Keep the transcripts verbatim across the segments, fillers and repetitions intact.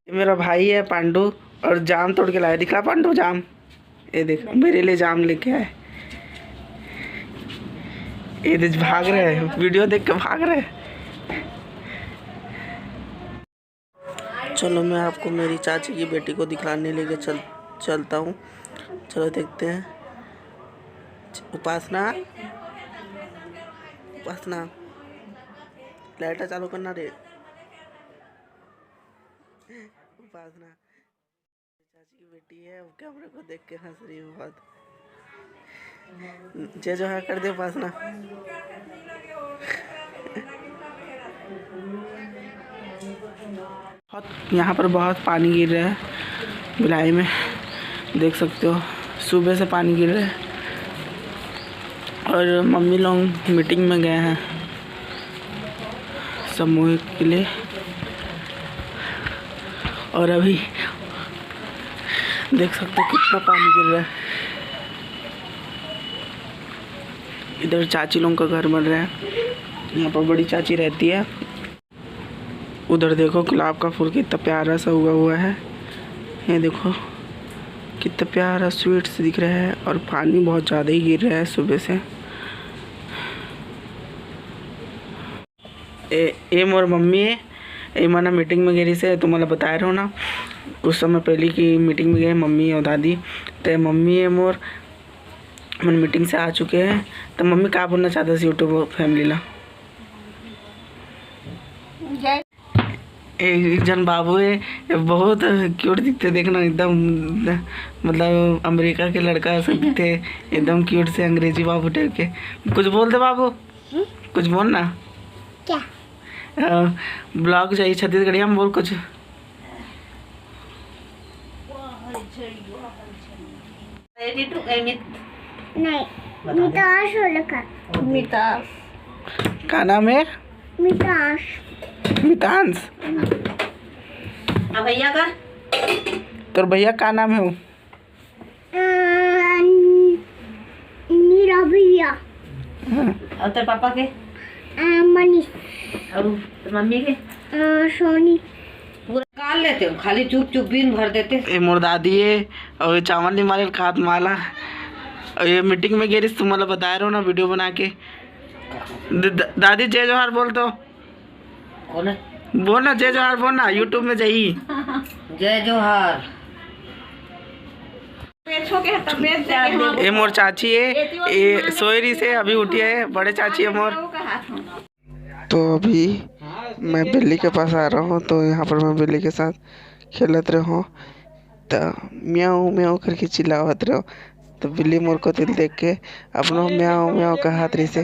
ये मेरा भाई है पांडू, और जाम तोड़ के लाया। दिखला पांडू जाम, ये देख मेरे लिए जाम लेके आए। ये देख भाग रहे हैं, वीडियो देख के भाग रहे हैं। चलो, मैं आपको मेरी चाची की बेटी को दिखलाने लेके चल चलता हूँ। चलो देखते हैं। उपासना, उपासना, लाइट चालू करना रे। उपासना, चाची की बेटी है, वो कैमरे को देख के हंस रही है बहुत। जय जोहार कर दे उपासना। बहुत, यहाँ पर बहुत पानी गिर रहा है भिलाई में, देख सकते हो सुबह से पानी गिर रहा है। और मम्मी लोग मीटिंग में गए हैं समूह के लिए। और अभी देख सकते हो कितना पानी गिर रहा है। इधर चाची लोगों का घर बन रहा है, यहाँ पर बड़ी चाची रहती है। उधर देखो गुलाब का फूल कितना प्यारा सा उगा हुआ है। ये देखो कितना प्यारा स्वीट से दिख रहा है, और पानी बहुत ज़्यादा ही गिर रहा है सुबह से। ए, ए मोर मम्मी है, ए मना मीटिंग में गे रहिस हे, तुम्हारा बताए रहो ना, कुछ समय पहले की मीटिंग में गए मम्मी और दादी। तो मम्मी है मोर, मन मीटिंग से आ चुके हैं। तो मम्मी का बोलना चाहता है यूट्यूब फैमिली ला? एक जन बाबू है, ये बहुत क्यूट दिखते, देखना एकदम, मतलब अमेरिका के लड़का से दिखते, एकदम क्यूट से अंग्रेजी बाबू टाइप के। कुछ बोल दे बाबू, कुछ बोल ना। क्या? ब्लॉग चाहिए छत्तीसगढ़िया में, बोल कुछ। नहीं, मिताश बोले का। मिताश। का नाम है? मिताश। मितांश। और भैया का? तोर भैया का नाम है वो? अ, नीरा भैया। हाँ। और तेरे पापा के? अ, मनीष। और तेरे मम्मी के? अ, सोनी। पूरा निकाल लेते हो, खाली चुप चुप बिन भर देते। ए मोर दादी है, और ये चावल नहीं मारे खात माला। और ये मीटिंग में गे रहिस, तुम्हारा बताए रहो ना वीडियो बना के। द-, द-, दादी जय जोहार बोल तो। कौन है? बोल ना जय जोहार बोल ना, यूट्यूब में जाई। जय जोहार। ए मोर चाची है, ए सोय रहिस हे, अभी उठी है, बड़े चाची है मोर। तो अभी मैं बिल्ली के पास आ रहा हूँ, तो यहाँ पर मैं बिल्ली के साथ खेलत रहे हूँ, तो म्याऊ म्याऊ करके चिल्लावत रहे हूँ। तो बिल्ली मोर कोति ल देख के अपनो म्याऊ म्याऊ कहत रहिस हे।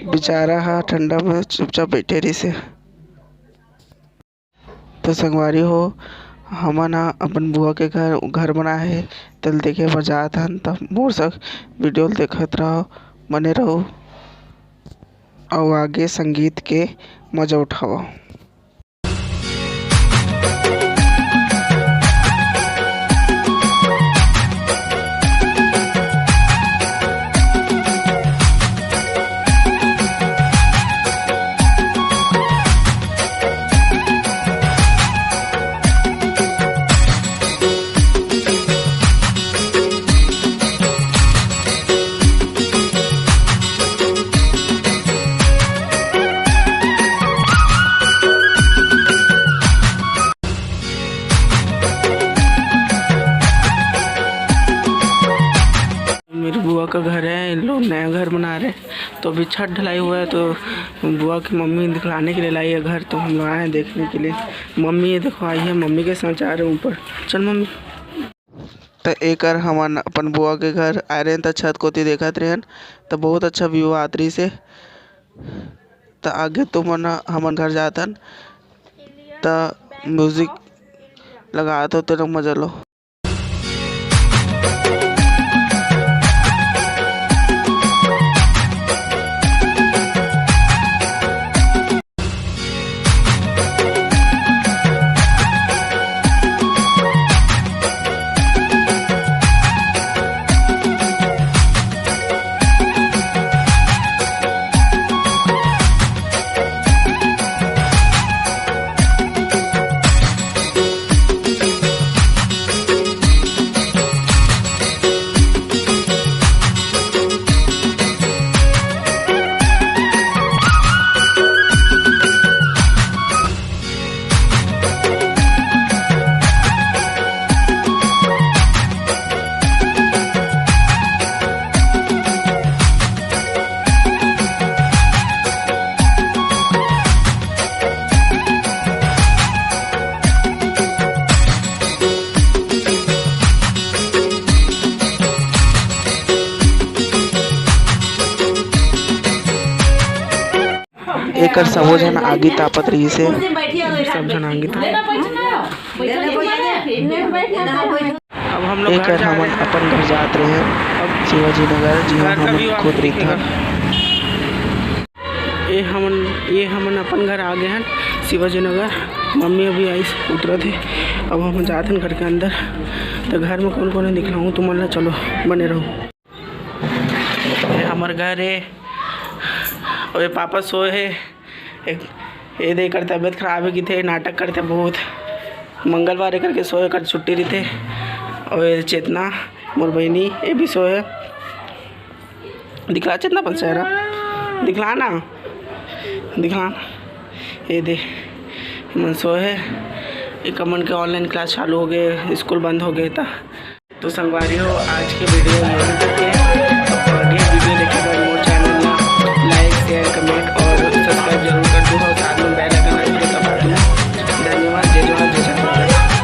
बेचारा हा ठंडा में चुपचाप बैठे रहिस हे। तो संगवारी हो, हमन ह अपन बुआ के घर, घर बनाए हे, तेल देखे बर जात हन। त मोर संग वीडियो ल देखत रहो, बने रहो, अउ आगे संगीत के मजा उठाओ। मेरी बुआ का घर है, इन लोग नया घर बना रहे हैं, तो अभी छत ढलाई हुआ है, तो बुआ की मम्मी दिखलाने के लिए लाई है घर, तो हम लोग आए हैं देखने के लिए। मम्मी ये देखो आई है, मम्मी के साथ जा रहे हैं ऊपर। चल मम्मी। त एकर हमन अपन बुआ के घर आए रहेन, त छत कोती देखत रहेन, त बहुत अच्छा व्यू आत रहिस हे। त आगे तुमन ह हमन घर जातन, त म्यूजिक लगात हो, तेनो मजा लो। एकर सबो झन आगी तापत रहिस हे। सब झन आगी तापत। अब हम लोग घर एकर जा हमन रहे हैं। अपन घर जात रहे हैं। अब शिवाजी नगर, जिहाँ घर का हमन view आपको खुद दिखेगा। रहिथन। ये हमन, ये हमन अपन घर आ गए हैं शिवाजी नगर। मम्मी अभी आइस, उतरत हे। अब हम जात हन घर के अंदर। तो घर में कौन कौन है दिखलाऊँ तुमन ला, चलो बने रहो। ये हमर घर हे। और ये पापा सोए हे। एक, ये दे एकर तबीयत खराब हे किथे, नाटक करथे बहुत। मंगलवार हे करके सोए, एकर छुट्टी रहिथे। और ये चेतना, मोर बहिनी, ये भी सोए हे। दिखला चेतना अपन चेहरा, दिखला ना, दिखला ना। ये दे, मन सोए हे। एक मन के online class चालू हो गए, स्कूल बंद हो गए था। तो संगवारी हो, आज के video यहीं तक है।